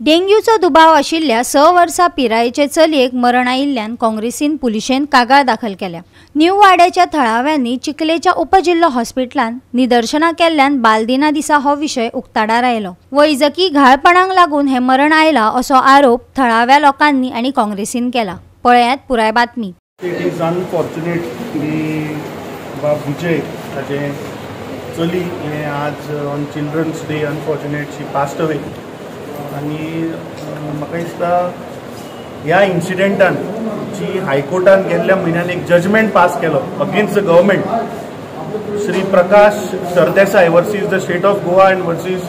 डेंग्यूचो दुबाव आशिल्ल्या 6 वर्सां पिरायेचे चलयेक मरण आयिल्ल्यान काँग्रेसीन पुलिशेन कागाळ दाखल केल्या. न्यू वाड्याच्या थळाव्यांनी चिखलेच्या उपजिल्हो हॉस्पिटलान निदर्शनां केल्ल्यान बालदिना दिसा हो विशय उक्ताडार आयलो. वैजकी घाळपणाक लागून हें मरण आयलां असो आरोप थळाव्या लोकांनी आनी काँग्रेसीन केला. पळयात पुराय बातमी. It is unfortunate की बाब विजय ताचें चली हें आज on children's day unfortunate she passed away. आनी म्हाका दिसता ह्या इन्सिडेंटान जी हायकोर्टान गेल्ल्या म्हयन्यान एक जजमेंट पास केलो against the government, Shri Prakash Sardesai versus the state of Goa and versus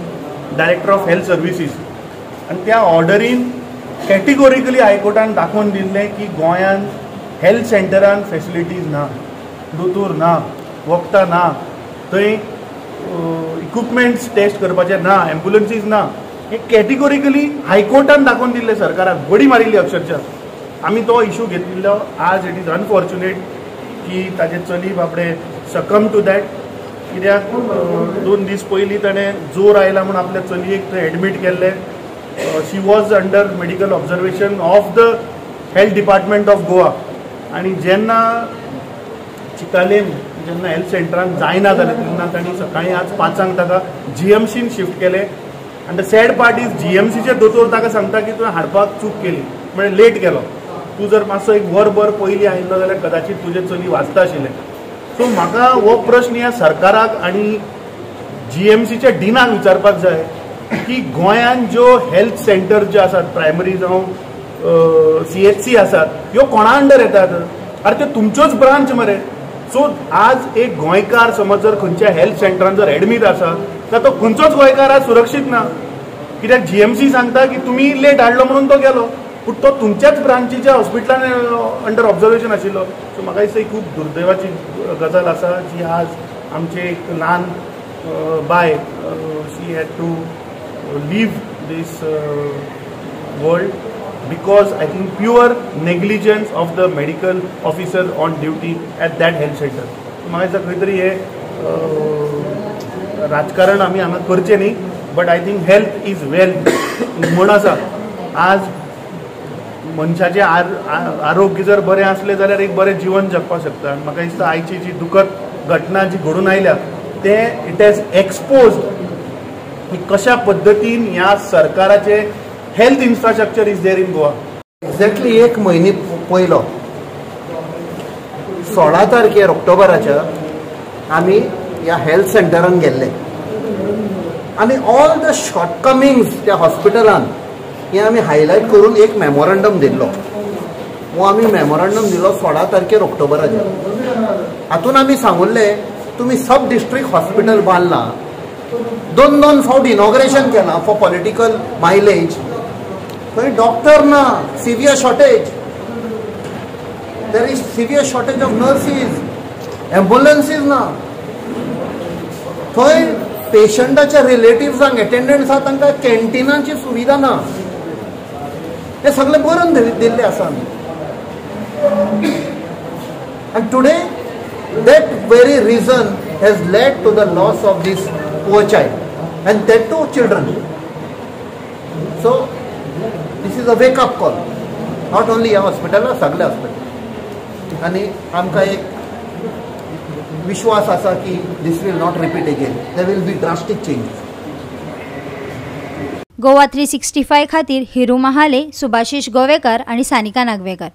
director of health services, आनी त्या ऑर्डरीन कॅटेगोरिकली हायकोर्टान दाखोवन दिल्लें की गोंयान हेल्थ सेंटरान फेसिलिटीज ना, दोतोर ना, वखदां ना, थंय इक्विपमेंट्स टेस्ट करपाचे ना, एम्बुलन्सीज ना. हे कॅटेगोरिकली हायकोर्टान दाखोवन दिल्लें सरकाराक, बडी मारिल्ली अक्षरशः. आमी तो इशू घेतिल्लो. आज it is unfortunate की ताजे चली बाबडे सकम टू that, कित्याक 2 दीस पयलीं ताणें जोर आयला म्हूण आपल्या चलयेक थंय एडमीट केल्लें. She was under medical observation of the health department of Goa. आनी जेन्ना चिकालेम जेन्ना हेल्थ सेंटरान जायना जालें तेन्ना तांणी सकाळीं आज 5 ताका जीएमसीन शिफ्ट केलें. आनी the sad part is जीएमसीचे दोतोर ताका सांगता की तुवें हाडपाक चूक केली, म्हळ्यार लेट केलो, तूं जर मातसो एक वरभर पयलीं आयिल्लो जाल्यार कदाचीत तुजें चली वाचता आशिल्लें. सो म्हाका हो प्रश्न ह्या सरकाराक आनी जीएमसीच्या डिनाक विचारपाक जाय की गोंयांत ज्यो हेल्थ सेंटर ज्यो आसात, प्रायमरी जावं सीएचसी आसात, ह्यो कोणा अंडर येतात? अरे त्यो तुमच्योच ब्रांच मरे. सो आज एक गोंयकार समज जर खंयच्या हेल्थ सेंटरान जर एडमीट आसा जाल्यार तो खंयचोच गोंयकार आज सुरक्षीत ना, कित्याक जीएमसी सांगता की तुमी लेट हाडलो म्हणून तो गेलो, पूण तो तुमच्याच ब्रांचीच्या हॉस्पिटलान अंडर ऑब्जर्वेशन आशिल्लो. सो म्हाका दिसता ही खूब दुर्दैवाची गजाल आसा जी आज आमचे एक ल्हान बाय she had to leave this world because I think pure negligence of the medical officer on duty at that health center. म्हाका दिसता खंय तरी हे राजकारण आमी हांगा करचें न्ही, but I think health is wealth म्हण आसा. आज मनशाचें आरोग्य जर बरें आसलें जाल्यार एक बरें जिवन जगपाक शकता. आनी म्हाका दिसता आयची जी दुखद घटना जी घडून आयल्या ते it has exposed की कशा पद्दतीन ह्या सरकाराचे health infrastructure is there in Goa. Exactly एक म्हयने पयलो 16 तारखेर ऑक्टोबराच्या आमी ह्या हेल्थ सेंटरान गेल्ले आनी ऑल the शॉर्टकमिंग्स त्या हॉस्पिटलान हे आमी हायलायट करून एक मेमोरंडम दिल्लो. हो आमी मेमोरंडम दिलो 16 तारखेर ऑक्टोबराच्या. हातून आमी सांगुल्ले तुमी सब डिस्ट्रिक्ट हॉस्पिटल बांदलां, 2-2 फावट इनॉग्रेशन केलां फॉर पॉलिटिकल मायलेज, थंय डॉक्टर ना, severe shortage, there is severe shortage of nurses, ambulances ना, थंय पेशंटाच्या रिलेटिव्सांक एटेंडंट्स आसा तांकां कॅन्टिनाची सुविधा ना. हे सगळें बरोवन दिल्लें आसा आमी. आनी today that very reason has led to the loss of this poor child and that too children. So this is a wake up call, not only ह्या हॉस्पिटलाक, सगल्या हॉस्पिटल. आनी आमकां एक विश्वास आसा की this will not repeat again, there will be drastic changes. Goa 365 खातीर हिरू महाले, सुभाषिश गोवेकर आनी सानिका नागवेकर.